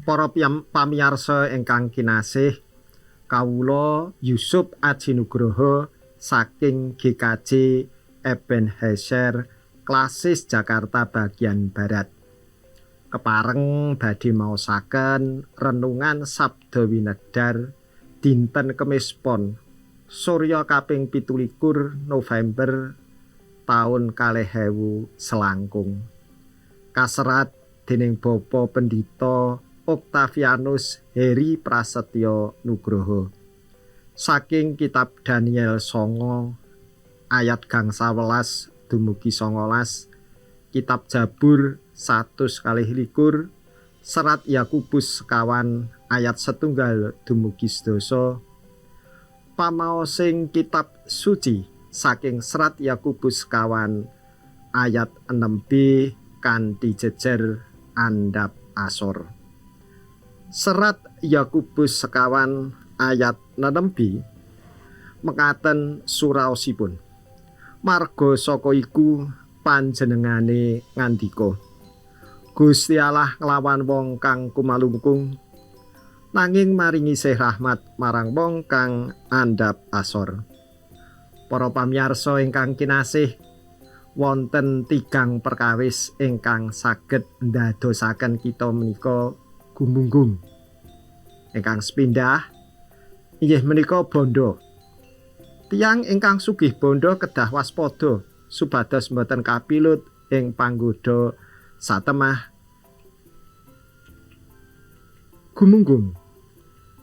Para pamiyarsa ingkang kinasih, kawula Yusuf Aji Nugroho saking GKJ Ebenhaezer Klasis Jakarta bagian Barat. Kepareng badhe maosaken renungan Sabda Winedhar dinten Kemis Pon Surya kaping 27 November taun 2000 selangkung. Kaserat dening Bapak Pendhita Oktavianus Heri Prasetyo Nugroho. Saking kitab Daniel 9 ayat 11 dumugi 19, kitab Jabur 122, serat Yakobus 4 ayat 1 dumugi 10, pamaosing kitab suci saking serat Yakobus 4 ayat 6b kanthi jejer andhap asor. Serat Yakobus 4 ayat 6b mekaten suraosipun. Marga saka iku panjenengane ngandika, Gusti Allah nglawan wong kang kumalungkung, nanging maringi sih rahmat marang wong kang andhap asor. Para pamiyarsa ingkang kinasih, wonten tigang perkawis ingkang saged ndadosaken kita menika gumunggung. Ingkang sepindah inggih menika bondo. Tiyang ingkang sugih bondo kedah waspada supados mboten kapilut ing panggoda satemah gumunggung.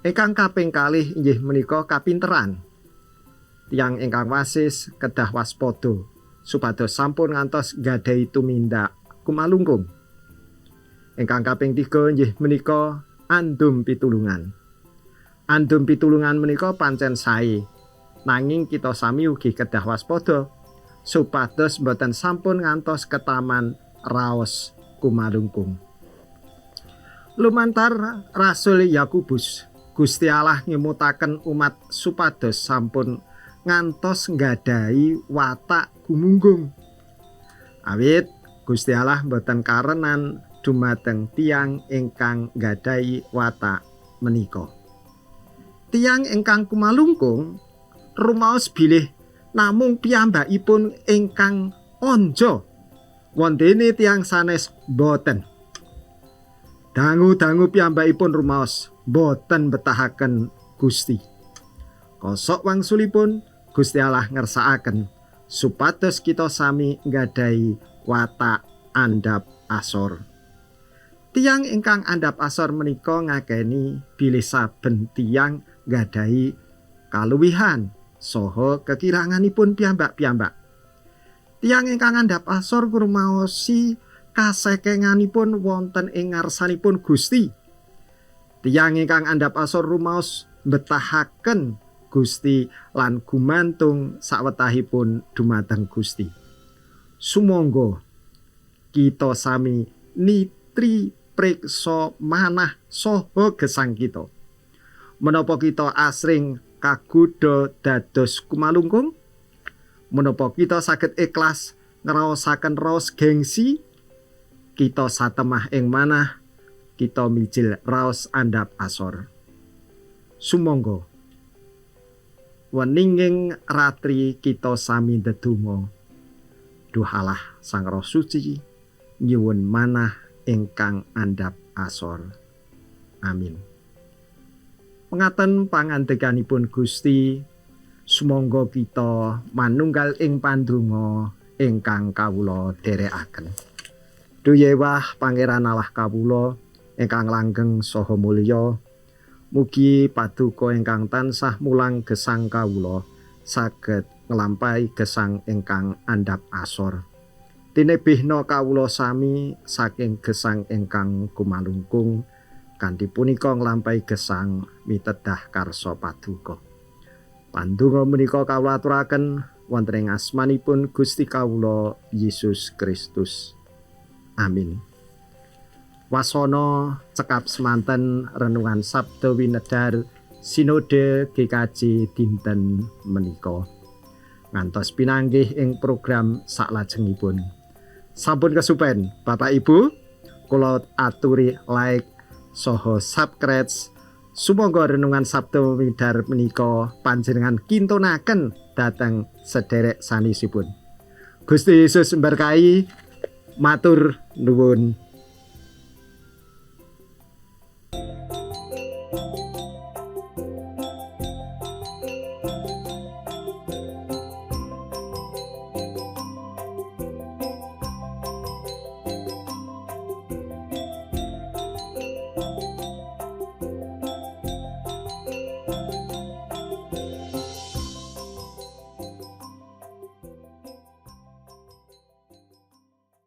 Ingkang kaping kalih inggih menika kapinteran. Tiyang ingkang wasis kedah waspada supados sampun ngantos nggadahi tumindak kumalungkung. Ingkang kaping 3 inggih menika andum pitulungan. Andum pitulungan menika pancen sae, nanging kita sami ugi kedah waspada supados mboten sampun ngantos ketaman raos kumalungkung. Lumantar Rasul Yakobus, Gusti Allah ngemutaken umat supados sampun ngantos nggadahi watak gumunggung. Awit Gusti Allah mboten karenan dumateng tiyang ingkang nggadahi watak menika. Tiyang ingkang kumalungkung rumaos bilih namung piyambakipun ingkang anja, wondene tiyang sanes boten. Dangu-dangu piyambakipun rumaos boten betahaken Gusti. Kosok wangsulipun Gusti Allah ngersakaken supados kita sami nggadahi watak andhap asor. Tiyang ingkang andhap asor menika ngakeni bilih saben tiyang nggadahi kaluwihan saha kekiranganipun piyambak-piyambak. Tiyang ingkang andhap asor ngrumaosi kasekenganipun wonten ing ngarsanipun Gusti. Tiyang ingkang andhap asor rumaos mbetahaken Gusti lan gumantung sawetahipun dumateng Gusti. Sumangga kita sami nitri priksa manah saha gesang kita. Menapa kita asring kagodha dados kumalungkung? Menapa kita saged ikhlas ngraosaken raos gengsi? Kita satemah ing manah kita mijil raos andhap asor. Sumangga weninging ratri kita sami ndedonga. Duh Allah Sang Roh Suci, nyuwun manah ingkang andhap asor. Amin. Mengaten pangandikanipun Gusti, sumangga kita manunggal ing pandonga ingkang kawula dherekaken. Duh Yewah Pangeran Allah kawula ingkang langgeng saha mulya, mugi paduka ingkang tansah mulang gesang kawula saged nglampahi gesang ingkang andhap asor. Tinebihna kawula sami saking gesang ingkang kumalungkung, kanthi punika nglampahi gesang mitedah karsa paduka. Pandonga menika kawula aturaken wonten ing asmanipun Gusti kawula Yesus Kristus. Amin. Wasana cekap semanten renungan Sabda Winedhar Sinode GKJ dinten menika. Ngantos pinanggih ing program saklajengipun. Sampun kesupen Bapak Ibu, kula aturi like, saha subscribe. Sumangga renungan Sabda Midhar menika panjenengan kintunaken dhateng sederek sanesipun. Gusti Yesus mberkahi. Matur nuwun.